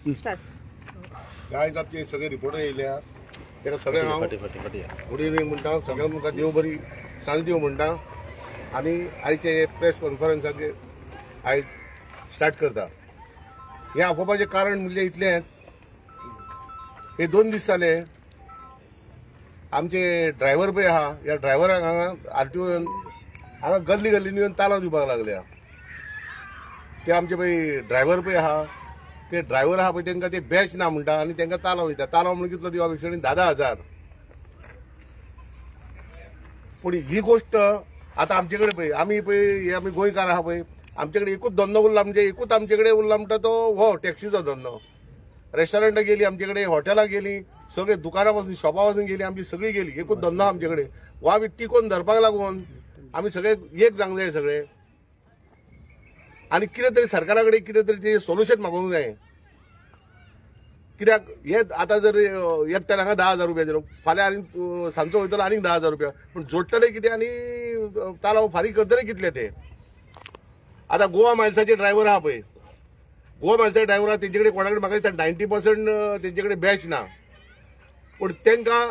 आयज आमचे सगळे रिपोर्टर येयल्या ताका सगळ्यांक हांव गुड इवनींग म्हणटा, सगळ्यांक तुमकां देव बरी सांज दिवं म्हणटा आनी आयचे प्रेस कॉन्फरन्साचे आयज स्टार्ट करता. हें आपोवपाचें कारण म्हणजे इतलें, हे 2 दीस जाले आमचे ड्रायव्हर पळय आहा, ह्या ड्रायव्हरांक हांगा आरटीओ हांगा गल्ली गल्लींनी येवन तालांव दिवपाक लागल्या. ते आमचे पळय ड्रायव्हर पळय आहा, ते ड्रायव्हर आहा पळय तांकां ते बॅच ना म्हणटा आनी तांकां तालांव दिता. तालांव म्हणून कितलो दिवप एकसणी 10,000. पूण ही गोश्ट आतां आमचे कडेन पळय, आमी पळय हे आमी गोंयकार आहा पळय, आमचे कडेन एकूच धंदो उरला, म्हणजे एकूच आमचे कडेन उरला म्हणटा तो हो टॅक्सीचो धंदो. रेस्टॉरंटां गेली आमचे कडेन, हॉटेलां गेली, सगळे दुकानां पासून शॉपां पासून गेली, आमची सगळी गेली. एकूच धंदो आमचे कडेन. हो आमी टिकोवन धरपाक लागून आमी सगळे एक जावंक जाय सगळे, आनी कितें तरी सरकारा कडेन कितें तरी ते सोल्युशन मागोवंक जाय. कित्याक हे आतां जर एकट्यान हांगा 10,000 रुपया दिलो, फाल्यां आनी सांजचो वयतलो आनीक 10,000 रुपया, पूण जोडटले कितें आनी तालांव फारीक करतले कितले ते. आतां गोवा मायल्साचे ड्रायव्हर आहा पळय, गोवा मायल्साचे ड्रायव्हर आहा तेंचे कडेन कोणा कडेन म्हाका दिसता 90% तेंचे कडेन बॅच ना, पूण तांकां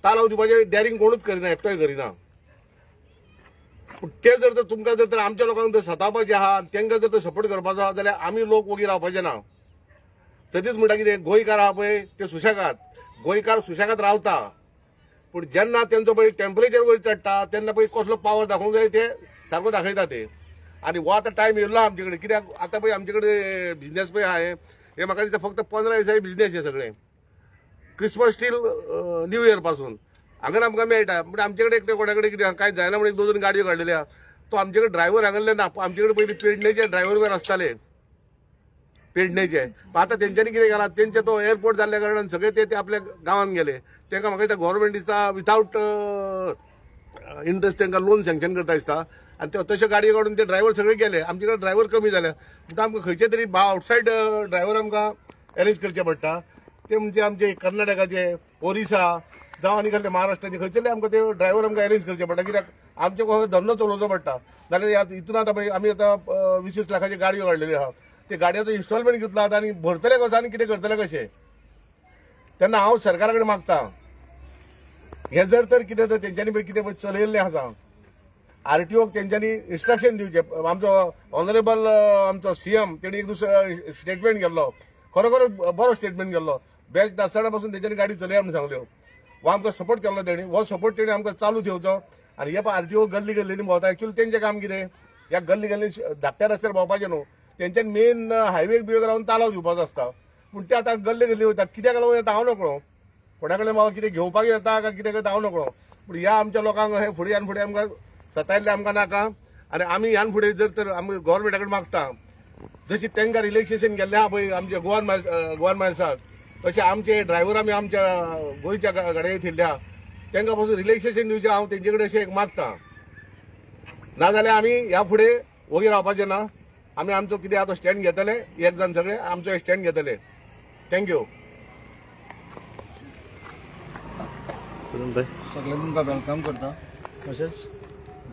तालांव दिवपाचें डॅरिंग कोणूच करिना, एकटोय करिना. पूण ते जर तर तुमकां जर तर आमच्या लोकांक जर सतावपाचें आहा, तांकां जर तर सपोर्ट करपाचो आहा जाल्यार आमी लोक वोगी रावपाचे ना. सदींच म्हणटा कितें, गोंयकार आहा पळय ते सुशेगाद, गोंयकार सुशेगाद रावता, पूण जेन्ना तेंचो पळय टेम्परेचर वयर चडटा तेन्ना पळय कसलो पावर दाखोवंक जाय ते सारको दाखयता ते. आनी हो आतां टायम येयल्लो आमचे कडेन, कित्याक आतां पळय आमचे कडेन बिजनेस पळय आहा हे म्हाका दिसता फक्त 15 दिसांनी बिजनेस हे सगळे, क्रिसमस टील न्यू इयर पासून हांगा आमकां मेळटा. पूण आमचे कडेन एकटे कोणा कडेन कितें कांय जायना म्हणून 1-2 गाडयो काडलेल्यो आहा. तो आमचे कडेन ड्रायव्हर हांगल्ले ना, आमचे कडेन पयलीं पेडणेचे ड्रायव्हर बीन आसताले पेडणेचे. आतां तेंच्यांनी कितें केलां, तेंचे तो एअरपोर्ट जाल्ल्या कारणान सगळे ते आपल्या गांवांत गेले. तांकां म्हाका दिसता गव्हर्मेंट दिसता विथआवट इंट्रस्ट तांकां लोन सँक्शन करता दिसता, आनी ते तश्यो गाडयो काडून ते ड्रायव्हर सगळे गेले. आमचे कडेन ड्रायव्हर कमी जाले म्हणटा आमकां खंयचे तरी आवटसायड ड्रायव्हर आमकां अरेंज करचे पडटा. ते म्हणजे आमचे कर्नाटकाचे, ओरिसा जावं आनी कसले महाराष्ट्राचे खंयचेले आमकां ते ड्रायव्हर आमकां अरेंज करचे पडटा, कित्याक आमचे धंदो चलोवचो पडटा. नाल्यार हितून आतां पळय आमी आतां 20 लाखाच्यो गाडयो काडलेल्यो आहा, ते गाडयांचो इन्स्टॉलमेंट घेतला आतां आनी भरतले कसो आनी कितें करतले कशें. तेन्ना हांव सरकारा कडेन मागता, हें जर तर कितें तर तेंच्यांनी पळय कितें पळय चलयल्लें आसा, आरटीओक तेंच्यांनी इन्स्ट्रक्शन दिवचें. आमचो ऑनरेबल आमचो सीएम तेणी एक दुसरो स्टेटमेंट केल्लो, खरोखर बरो स्टेटमेंट केल्लो, बॅच नासतना पासून तेंच्यांनी गाडी चलया म्हूण सांगल्यो. हो आमकां सपोर्ट केल्लो तेणी, हो सपोर्ट तेणी आमकां चालू ठेवचो. आनी हे पळय आरटीओ गल्ली गल्लींनी भोंवता, एक्चुअली तेंचें काम कितें, ह्या गल्ली गल्ली धाकट्या रस्त्यार भोंवपाचें न्हू, तेंच्यान मेन हायवेक बिवेक रावन तालांव दिवपाचो आसता. पूण ते आतां गल्ली गल्ली वयता, कित्याक लागून येता हांव नकळो, कोणा कडेन बाबा कितें घेवपाक येता काय कितें करता हांव नकळो. पूण ह्या आमच्या लोकांक हे फुडें ह्यान फुडें आमकां सतायल्लें आमकां नाका. आनी आमी ह्यान फुडें जर तर आमी गव्हर्मेंटा कडेन मागता, जशी तांकां रिलॅक्सेशन केल्लें आहा पळय आमच्या गोवन मायल्साक, तशें आमचे ड्रायव्हर आमी आमच्या गोंयच्या गाडये थेल्ले आहा तांकां पासून रिलॅक्सेशन दिवचें हांव तेंचे कडेन अशें एक मागता. नाजाल्यार आमी ह्या फुडें वोगी रावपाचें ना, आमी आमचो कितें आतां स्टँड घेतले, एक जाण सगळे आमचो स्टँड घेतले. Thank you. सगळे तुमकां welcome करता, तशेंच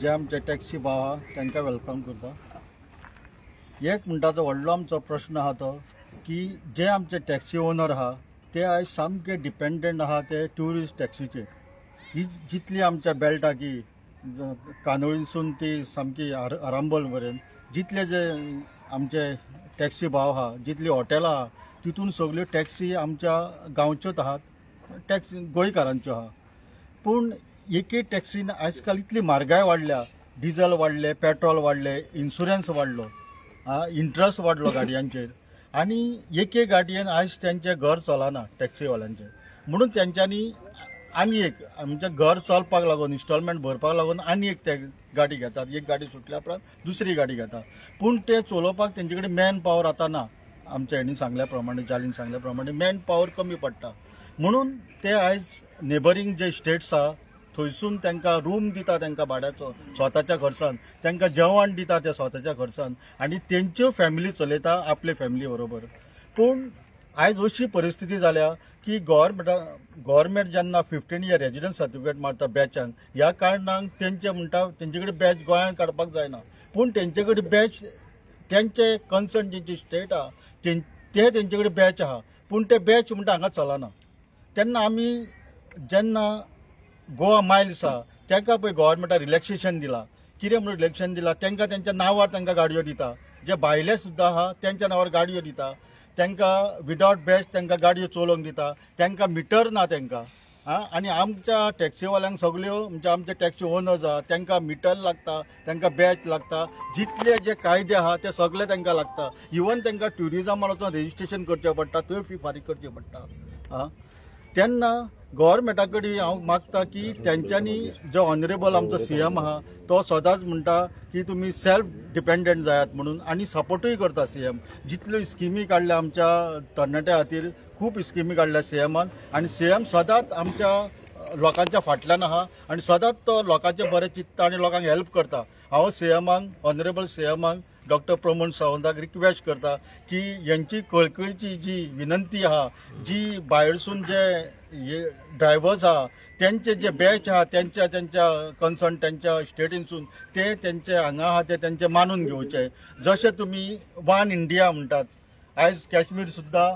जे आमचे टॅक्सी भाव आहा तांकां welcome करता. एक म्हणटा तो व्हडलो आमचो प्रश्न आहा तो की जे आमचे टॅक्सी ओनर आहा ते आयज सामके डिपेंडंट आहा ते ट्युरिस्ट टॅक्सीचेर. ही जितली आमच्या बेल्टा की कांदोळीसून ती सामकी आरांबोल मेरेन जितले जे आमचे टॅक्सी भाव आहा, जितली हॉटेलां आहा, तितून सगल्यो टॅक्सी आमच्या गांवच्योच आहात, टॅक्सी गोंयकारांच्यो आहा. पूण एके टॅक्सीन आयज काल इतली म्हारगाय वाडल्या, डिजल वाडलें, पेट्रोल वाडलें, इन्शुरन्स वाडलो, इंट्रस्ट वाडलो गाडयांचेर, आनी एके गाडयेन आयज तेंचें घर चलना टॅक्सीवाल्यांचें. म्हणून तेंच्यांनी आनी एक आमचें घर चलपाक लागून इन्स्टॉलमेंट भरपाक लागून आनी एक ते गाडी घेतात, एक गाडी सुटल्या उपरांत दुसरी गाडी घेतात. पूण ते चलोवपाक तेंचे कडेन मॅन पावर आतां ना. आमच्या हेणी सांगल्या प्रमाणे, जालीन सांगल्या प्रमाणे मॅन पावर कमी पडटा, म्हणून ते आयज नेबरींग जे स्टेट्स आहा थंयसून तांकां रूम दिता, तांकां भाड्याचो स्वताच्या खर्चान, तांकां जेवण दिता ते स्वताच्या खर्चान, आनी तेंच्यो फॅमिली चलयता आपले फॅमिली बरोबर. पूण आयज अशी परिस्थिती जाल्या की गव्हर्मेंट जेन्ना 15 इयर रेजिडन्स सर्टिफिकेट मारता बॅचांक, ह्या कारणान तेंचे म्हणटा तेंचे कडेन बॅच गोंयांत काडपाक जायना, पूण तेंचे कडेन बॅच तेंचे कन्सर्न जेंची स्टेट आहा ते तेंचे कडेन बॅच आहा, पूण ते बॅच म्हणटा हांगा चलना. तेन्ना आमी जेन्ना गोवा मायल्स आहा तांकां पळय गव्हर्मेंटान रिलॅक्सेशन दिलां. कितें म्हणून रिलॅक्सेशन दिलां? तांकां तेंच्या नांवार तांकां गाडयो दिता, जे भायले सुद्दां आहा तेंच्या नांवार गाडयो दिता, तांकां विदावट बॅच तांकां गाडयो चलोवंक दिता, तांकां मिटर ना तांकां. आं, आनी आमच्या टॅक्सीवाल्यांक सगल्यो म्हणजे आमचे टॅक्सी ओनर्स आहा तांकां मिटर लागता, तांकां बॅच लागता, जितले जे कायदे आहा ते सगळे तांकां लागता. इवन तांकां ट्युरिजमान वचून रजिस्ट्रेशन करचें पडटा, थंय फी फारीक करची पडटा. आं, तेन्ना गव्हर्मेंटा कडेन हांव मागता की तेंच्यांनी जो ऑनरेबल आमचो सीएम आहा तो सदांच म्हणटा की तुमी सेल्फ डिपेंडंट जायात म्हणून, आनी सपोर्टूय करता सीएम. जितल्यो स्किमी काडल्या आमच्या तरणाट्या खातीर, खूब स्किमी काडल्या सीएमान, आनी सीएम सदांच आमच्या लोकांच्या फाटल्यान आहा आनी सदांच तो लोकांचें बरें चिंतता आनी लोकांक हेल्प करता. हांव सीएमाक, ऑनरेबल सीएमाक डॉक्टर प्रमोद सावंताक रिक्वेस्ट करता की यांची कळकळीची जी विनंती आहा, जी भायरसून जे ड्रायव्हर्स आहा तेंचे जे बॅच आहा तेंच्या तेंच्या कन्सर्न तेंच्या स्टेटीनसून ते तेंचे हांगा आहा ते तेंचे मानून घेवचे. जशें तुमी वन इंडिया म्हणटात, आयज काश्मीर सुद्दां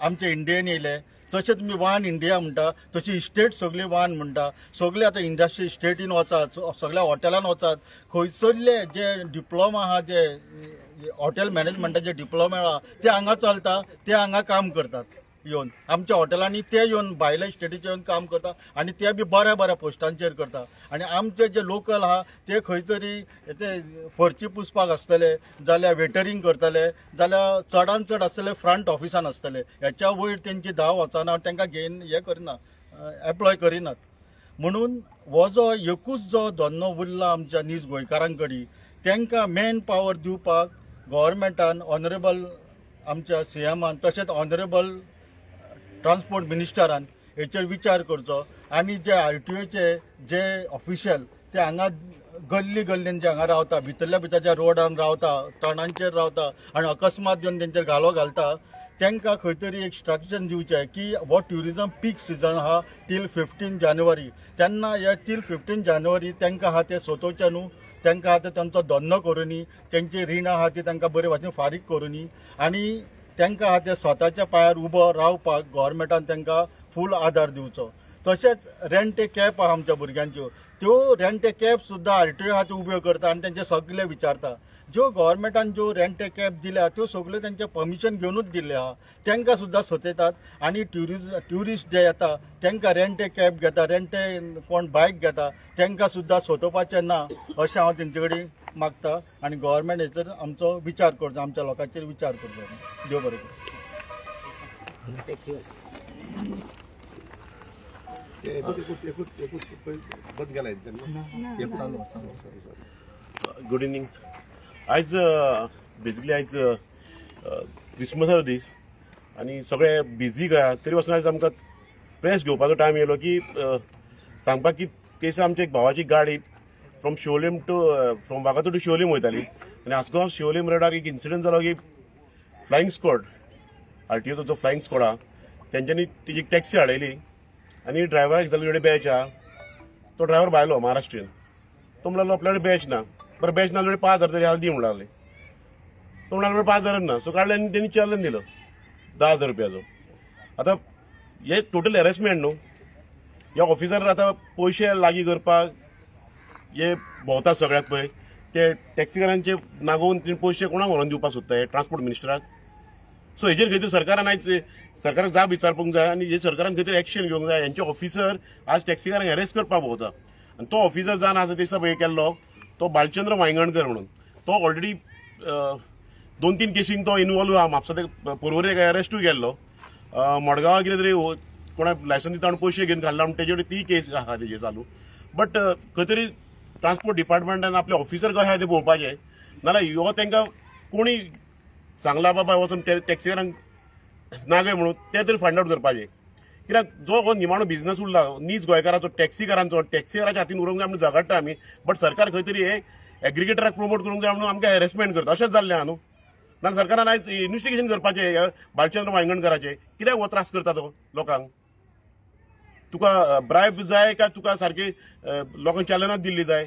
आमचे इंडियेन येयले, तशें तुमी वन इंडिया म्हणटा तशी स्टेट सगळी वन म्हणटा. सगळे आतां इंडस्ट्री स्टेटीन वचात, सगळ्या हॉटेलान वचात, खंयसरले जे डिप्लोमा आहा, जे हॉटेल मॅनेजमेंटाचे डिप्लोमा आहा ते हांगा चलता, ते हांगा काम करतात येवन आमच्या हॉटेलांनी, ते येवन भायल्या स्टेटीचे येवन काम करता आनी ते बी बऱ्या बऱ्या पोस्टांचेर करता. आनी आमचे जे लोकल आहा ते खंय तरी ते फर्ची पुसपाक आसतले, जाल्यार वेटरींग करतले, जाल्यार चडान चड आसतले फ्रंट ऑफिसान आसतले, हेच्या वयर तेंची धांव वचना, तांकां घेवन हें करिना, एप्लॉय करिनात. म्हणून हो जो एकूच जो धंदो उरला आमच्या नीज गोंयकारां कडेन, तांकां मॅन पावर दिवपाक गव्हर्मेंटान ऑनरेबल आमच्या सीएमान तशेंच ऑनरेबल ट्रान्सपोर्ट मिनिस्टरान हेचेर विचार करचो. आनी जे आरटीओचे जे ऑफिशियल ते हांगा गल्ली गल्लीन जे हांगा रावता, भितरल्या भितरच्या रोडान रावता, तणांचेर रावता आनी अकस्मात येवन तेंचेर घालो घालता, तांकां खंय तरी एक इंस्ट्रक्शन दिवचें की हो ट्युरिजम पीक सिजन आहा टील 15 जानेवारी, तेन्ना हे टील 15 जानेवारी तांकां आहा ते सोतोवचें न्हू, तांकां आहा ते तांचो धंदो करुनी, तेंची रिणां आहा ती तांकां बरे भाशेन फारीक करुनी आनी तांकां आहा ते स्वताच्या पांयार उबो रावपाक गव्हर्मेंटान तांकां फूल आदार दिवचो. तशेंच रेंट ए कॅब आहा आमच्या भुरग्यांच्यो, त्यो रेंट ए कॅब सुद्दां आरटीओ आहा त्यो उब्यो करता आनी तेंचे सगळे विचारता. ज्यो गव्हर्मेंटान ज्यो रेंट ए कॅब दिल्या त्यो सगळ्यो तेंचे परमिशन घेवनूच दिल्ले आहा, तांकां सुद्दां सतयतात. आनी ट्युरिस्ट जे येता तांकां रेंट ए कॅब घेता, रेंट ए कोण बायक घेता, तांकां सुद्दां सोदोवपाचें ना अशें हांव तेंचे कडेन मागता. आनी गव्हर्मेंट हेचेर आमचो विचार करचो, आमच्या लोकांचेर विचार करचो. देव बरें करूं. Good evening. आयज बेसिकली आयज क्रिसमसाचो दीस आनी सगळे बिजी गया, तरी पासून आयज आमकां प्रेस घेवपाचो टायम येयलो की सांगपाक की तेसा आमच्या एक भावाची गाडी from Siolim to from Vagator to Siolim वयताली आनी आसगांव शिवोलीम रोडार एक इन्सिडंट जालो की फ्लायिंग स्क्वॉड, आरटीओचो जो फ्लायिंग स्क्वॉड आहा तेंच्यांनी तेजी टॅक्सी हाडयली आनी ड्रायव्हराक जालो कडेन बॅच आहा, तो ड्रायव्हर भायलो महाराष्ट्रीयन, तो म्हणलो आपल्या कडेन बॅच ना, बरें बॅच ना जाल्यार 5,000 तरी हाल दी म्हणून लागले, तो म्हणलो 5,000 ना, सो काडले आनी तेणी चलन दिलो 10,000 रुपयाचो. आतां हे टोटल हॅरेसमेंट न्हू, ह्या ऑफिसर आतां पयशे लागीं करपाक हे भोंवतात सगळ्याक, पळय ते टॅक्सीकारांचे नागोवन ते पयशे कोणाक व्हरोन दिवपाक सोदता हे ट्रान्सपोर्ट मिनिस्टराक. सो हेजेर खंय तरी सरकारान आयज सरकाराक जाप विचारपाक जाय आनी हे सरकारान खंय तरी एक्शन घेवंक जाय. हेंचे ऑफिसर आज टॅक्सीकारांक हॅरेस करपाक भोंवता आनी तो ऑफिसर जावन आसा ते पळय केल्लो तो बालचंद्र वायंगणकर म्हणून, तो ऑलरेडी 2-3 केसींक तो इनवॉल्व आहा. म्हापसा ते पोरवरे अरेस्टूय केल्लो, मडगांवा कितें तरी कोणाक लायसन्स दिता म्हणून पयशे घेवन खाल्ला म्हणून तेजे कडेन ती केस आहा तेजेर चालू. बट खंय तरी ट्रान्सपोर्ट डिपार्टमेंटान आपले ऑफिसर कशे आहा ते पळोवपाचे, नाजाल्यार ह्यो तांकां कोणी सांगला बाबा वचून टॅक्सीकारांक नागय म्हणून ते तरी फायंड आवट करपाचे. कित्याक जो हो निमाणो बिझनस उरला नीज गोंयकाराचो टॅक्सीकारांचो, टॅक्सीकाराच्या हातीन उरोंक जाय म्हणून झगडटा आमी, बट सरकार खंय तरी हे एग्रिगेटराक प्रमोट करूंक जाय म्हणून आमकां हॅरेसमेंट करता, अशेंच जाल्लें आहा न्हू. नाजाल्यार सरकारान आयज इन्वेस्टिगेशन करपाचें बालचंद्र वायंगणकराचें, कित्याक हो त्रास करता तो लोकांक. तुका ब्रायब जाय काय तुका सारकी लोकांक चॅलनाच दिल्ली जाय.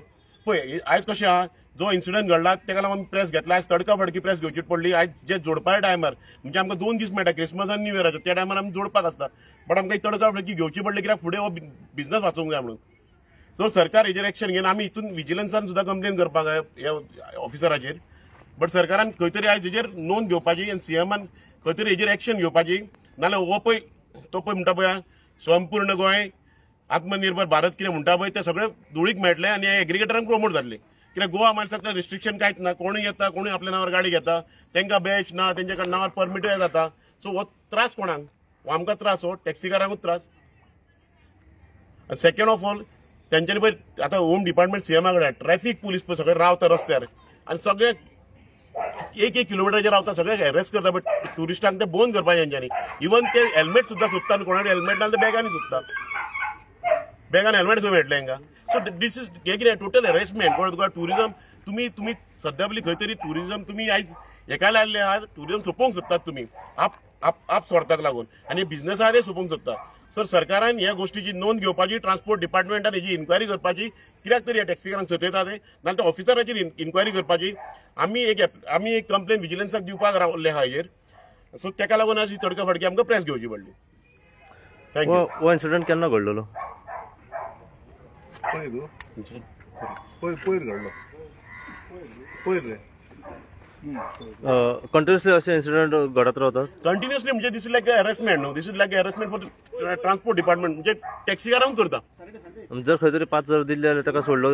पळय आयज कशें आहा, जो इन्सिडंट घडला तेका लागून प्रेस घेतला. आयज तडका फडकी प्रेस घेवची पडली. आयज जे जोडपा टायमार म्हणजे आमकां 2 दीस मेळटा क्रिसमस आनी न्यू इयराचो, त्या टायमार आमी जोडपाक आसता, बट आमकां तडका फडकी घेवची पडली कित्याक फुडें हो बिझनस वाचोवंक जाय म्हणून. सो सरकार हेजेर एक्शन घेवन आमी हितून विजिलन्सान सुद्दां कंप्लेन करपाक जाय ह्या ऑफिसराचेर, बट सरकारान खंय तरी आयज हेजेर नोंद घेवपाची आनी सीएमान खंय तरी हेजेर एक्शन घेवपाची. नाजाल्यार हो पळय तो पळय म्हणटा पळय स्वयंपूर्ण गोंय आत्मनिर्भर भारत कितें म्हणटा पळय ते सगळें धुळीक मेळटलें आनी एग्रीगेटरांक प्रोमोट जातलें. कित्याक गोवा मायल्साक रिस्ट्रिक्शन कांयच ना, कोणूय येता कोणूय आपल्या नांवार गाडी घेता, तांकां बॅच ना, तेंच्या नांवार परमिटूय जाता. सो हो त्रास कोणाक? हो आमकां त्रास, हो टॅक्सीकारांकूच त्रास. सेकंड ऑफ ऑल तेंच्यांनी पळय आतां होम डिपार्टमेंट सीएमा कडेन ट्रॅफिक पुलीस पळय सगळे रावता रस्त्यार आनी सगळे 1 1 किलोमिटराचेर रावता, सगळे हॅरेस करता. बट ट्युरिस्टांक ते बंद करपाचें तेंच्यांनी. इवन ते हेल्मेट सुद्दां सोदता, कोणाकडेन हेल्मेट ना जाल्यार बॅगांनी सोदता, बॅगान हेल्मेट खंय मेळटलें हांकां? सो these is हें कितें टोटल हॅरेसमेंट. कळ्ळें तुका? ट्युरिजम तुमी तुमी सद्या पयलीं खंय तरी ट्युरिजम तुमी आयज हेका लायल्ले आहा, ट्युरिजम सोंपोवंक सोदतात तुमी आप आप आप स्वार्थाक लागून आनी बिझनस आहा ते सोंपोवंक सोदता. सर सरकारान ह्या गोष्टीची नोंद घेवपाची, ट्रान्सपोर्ट डिपार्टमेंटान हेजी इन्क्वायरी करपाची, कित्याक तरी ह्या टॅक्सीकारांक सतयता ते, नाजाल्यार त्या ऑफिसराचेर इन्क्वायरी करपाची. आमी एक कंप्लेन विजिलन्साक दिवपाक रावल्ले आहा हेजेर. सो तेका लागून आज ही तडका फडकी आमकां प्रेस घेवची पडली. Thank you. हो इन्सिडंट केन्ना घडलेलो? पयर पयर घडलो, पयर रे. कंटिन्युअसली असे इन्सिडंट घडत राहतात कंटिन्युअसली. म्हणजे this is like harassment न्हू, this is like harassment for transport department. म्हणजे टॅक्सीकारांक करता. जर खंय तरी 5,000 दिले जाल्यार ताका सोडलो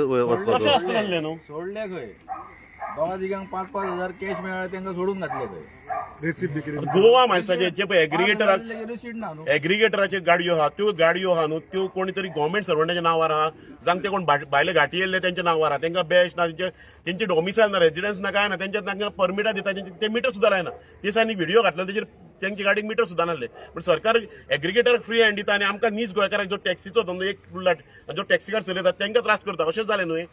कशें आसतलें न्हू? सोडले खंय, दोगा तिगांक 5-5 हजार कॅश मेळ्ळे तांकां सोडून घातले खंय. गोवा मायल्साचे जे पळय एग्रीगेटराचे गाडयो आहा त्यो गाडयो आहा न्हू, त्यो कोणी तरी गव्हर्मेंट सर्वंटाच्या नांवार आहा, जांकां ते कोण भायले घाटी येयल्ले तेंच्या नांवार आहा, तेंकां बॅच ना, तेंचे डॉमिसायल ना, रेजिडन्स ना, काय ना, तेंच्या तांकां परमिटां दिता, ते मिटर सुद्दां लायना. ते दिसांनी व्हिडिओ घातला तेजेर तेंच्या गाडयेक मिटर सुद्दां नासले. पण सरकार एग्रीगेटराक फ्री हँड दिता आनी आमकां नीज गोंयकाराक जो टॅक्सीचो धंदो एक उरला जो टॅक्सीकार चलयता तेंकां त्रास करता. अशेंच जालें न्हय?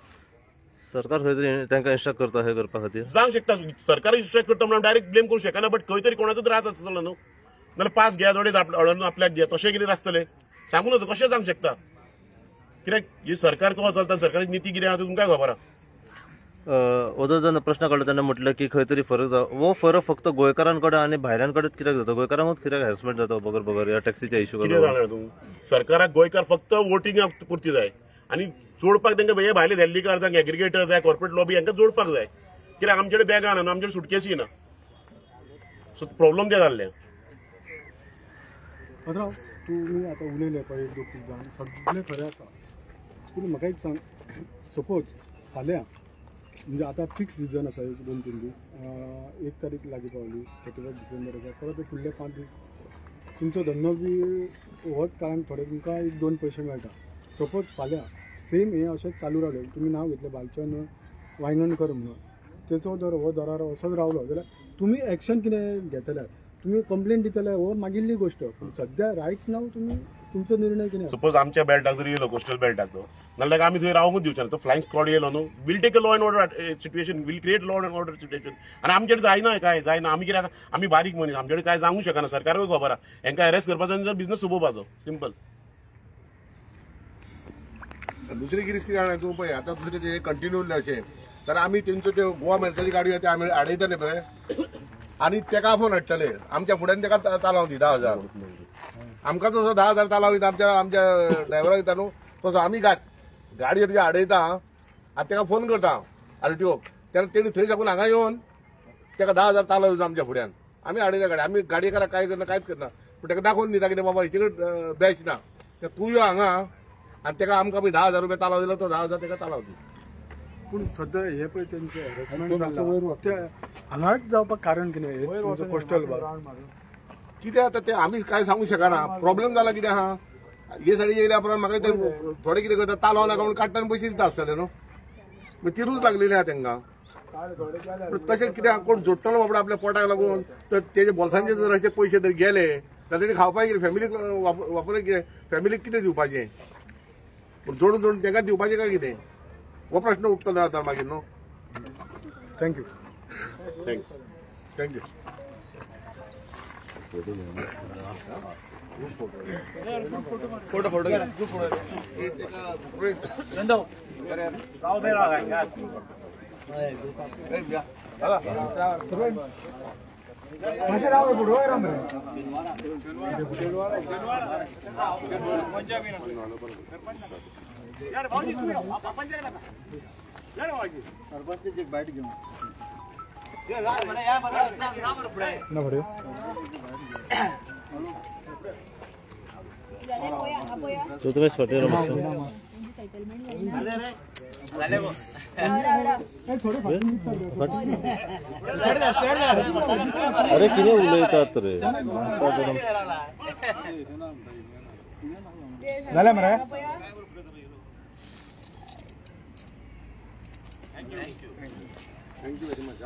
सरकार खंय तरी तांकां इन्स्ट्रक्ट करता हे करपा खातीर. जावंक शकता, सरकार इन्स्ट्रक्ट करता म्हणून डायरेक्ट ब्लेम करूं शकना, बट खंय तरी कोणाचो त्रास आसतलो न्हू. नाल्यार पास घेया थोडे हाडून आपल्याक दिया, तशें कितें आसतलें सांगू नजो कशें जावंक शकता. कित्याक ही सरकार कसो चलता, सरकारी निती कितें आहा तुमकां खबर आहा. ओदो जेन्ना प्रश्न काडलो तेन्ना म्हटलें की खंय तरी फरक जाता. हो फरक फक्त गोंयकारांकडेन आनी भायल्यांकडेन कित्याक जाता? गोंयकारांकूच कित्याक हॅरेसमेंट जाता बगर बगर ह्या टॅक्सीच्या इश्यू? कितें जाणा तूं, सरकाराक गोंयकार फक्त वोटिंगाक पुरती जाय आनी जोडपाक तांकां हे भायले दिल्लीकार जावं एग्रीगेटर जाय, कॉर्पोरेट लॉबी हांकां जोडपाक जाय. कित्याक आमचे कडेन बॅगां ना, आमचे कडेन सुटकेसी ना. सो प्रॉब्लम ते जाल्ले. पात्रांव, तुमी आतां उलयले पळय 1-2 तीग जाण, सगळें खरें आसा. पूण म्हाका एक सांग, सपोज फाल्यां म्हणजे आतां फिक्स सिजन आसा, 1-2-3 दीस, 1 तारीख लागीं पावली, 31 डिसेंबर आसा, परत फुडले 5 दीस तुमचो धंदो बी होच कारण थोडे तुमकां 1-2 पयशे मेळटा. सपोज फाल्यां सेम हें अशेंच चालू रावलें, तुमी नांव घेतलें भालचंद्र वायंगणकर म्हणून, तेचो जर हो दरार असोच रावलो जाल्यार तुमी एक्शन कितें घेतले? तुमी कंप्लेन दितले हो मागिल्ली गोश्ट, पूण सद्या रायट नाव तुमी तुमचो निर्णय कितें? सपोज आमच्या बेल्टाक जर येयलो, कोस्टल बेल्टाक तो, नाल्यार आमी थंय रावंकूच दिवचे ना. तो फ्लायंग स्क्वॉड येयलो न्हू, will take a law and order situation, will create law and order situation. आनी आमचेर जायना काय जायना, आमी कित्याक आमी बारीक मनीस, आमचे कडेन काय जावंक शकना. सरकारूय खबर आहा हेंकां अरेस्ट करपाचो आनी बिझनस सोंपोवपाचो, सिंपल. दुसरी गिरीश कितें जाणा तूं पळय आतां दुसरें ते कंटिन्यू उरलें अशें तर आमी तेंचो ते गोवा मायल्साची गाडी ते आमी आडयतले पळय आनी तेका आफोवन हाडटले आमच्या फुड्यान, तेका तालाव दी 10,000. आमकां जसो 10,000 तालाव दिता आमच्या आमच्या ड्रायव्हराक दिता न्हू, तसो आमी गाडी तेजी आडयता आनी तेका फोन करता आरटीओक, तेन्ना तेणी थंय साकून हांगा येवन तेका 10,000 तालाव दिता आमच्या फुड्यान. आमी आडयता गाडी, आमी गाडयेकाराक कांय करना, कांयच करना, पूण तेका दाखोवन दिता कितें बाबा हेचे कडेन बॅच ना, तूं यो हांगा आनी तेका आमकां पळय 10,000 रुपया तालाव दिलो, तो 10,000 तेका तालाव दी. पूण सद्या हे पळय तेंचे हॅरेसमेंट जालां ते हांगाच जावपाक कारण कितें? कोस्टल कितें आतां तें आमी कांय सांगूंक शकना. प्रॉब्लम जाला कितें आहा, हे साडी येयल्या उपरांत म्हाका ते थोडे कितें करता, तालाव नाका म्हणून काडटा आनी पयशे दिता आसतले न्हू, मागीर ती रूच लागलेली आहा तेंकां. पूण तशें कितें कोण जोडटलो बाबडो आपल्या पोटाक लागून, तर तेजे बोल्सांचे जर अशे पयशे जर गेले जाल्यार तेणी खावपाक कितें, फॅमिलीक वापरप कितें, फॅमिलीक कितें दिवपाचें, पूण जोडून जोडून तेंकां दिवपाचें काय कितें, हो प्रश्न उठतलो आतां मागीर न्हू. Thank you. Thanks. Thank you. Photo photo photo. Sarpanch एक बायट घेवन तो तुम्ही स्वतः अरे किती उलयतात रे. झालं मरे. Thank you very much.